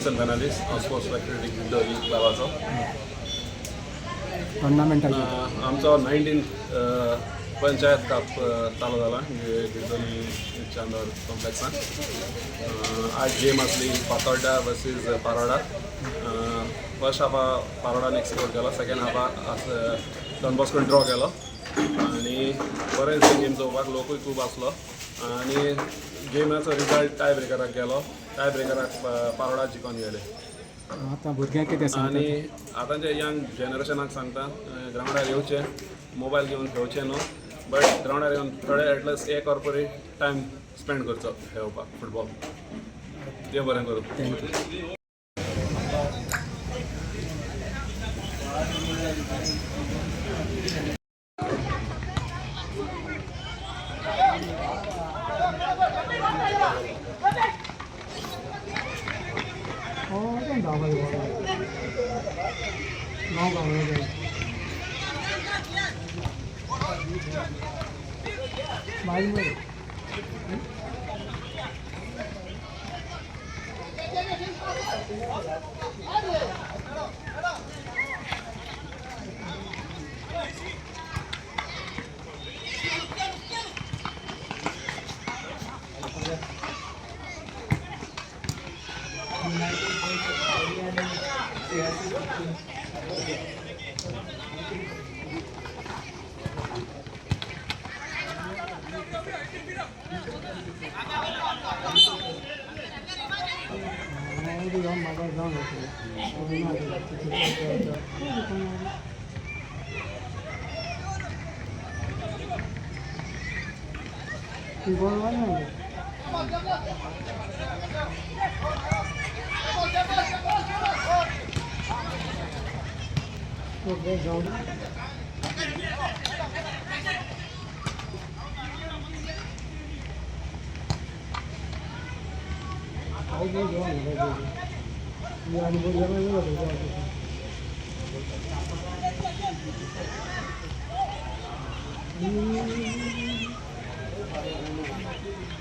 Wilson Fernandes. हांव sports faculty Girdoli क्लबाचो. टोर्नामेंटाची आमचो 19 panchayat cup चालू जाला गिरदोली चांदोर कॉम्प्लेक्सान. आज गेम आसली फातोर्डा वर्सीस पारोडा. फर्स्ट हाफा पारोडान एक स्कोर केलो, सेकेंड हाफा डॉन बॉस्कोन ड्रॉ केलो आनी बरें दिसलें गेम चोवपाक. लोकूय खूब आसलो आनी गेमाचो रिजल्ट टाय ब्रेकराक गेलो. टाय ब्रेकराक पारोडा जिखोन गेले. आतां भुरग्यांक कितें सांगता? आनी आतांच्या यंग जनरेशनाक सांगता, ग्रावंडार येवचें, मोबायल घेवन खेळचें न्हू, बट ग्रावंडार येवन थोडे एटलिस्ट एक वर तरी टायम स्पेंड करचो खेळपाक फुटबॉल. देव बरें करूं. Thank you.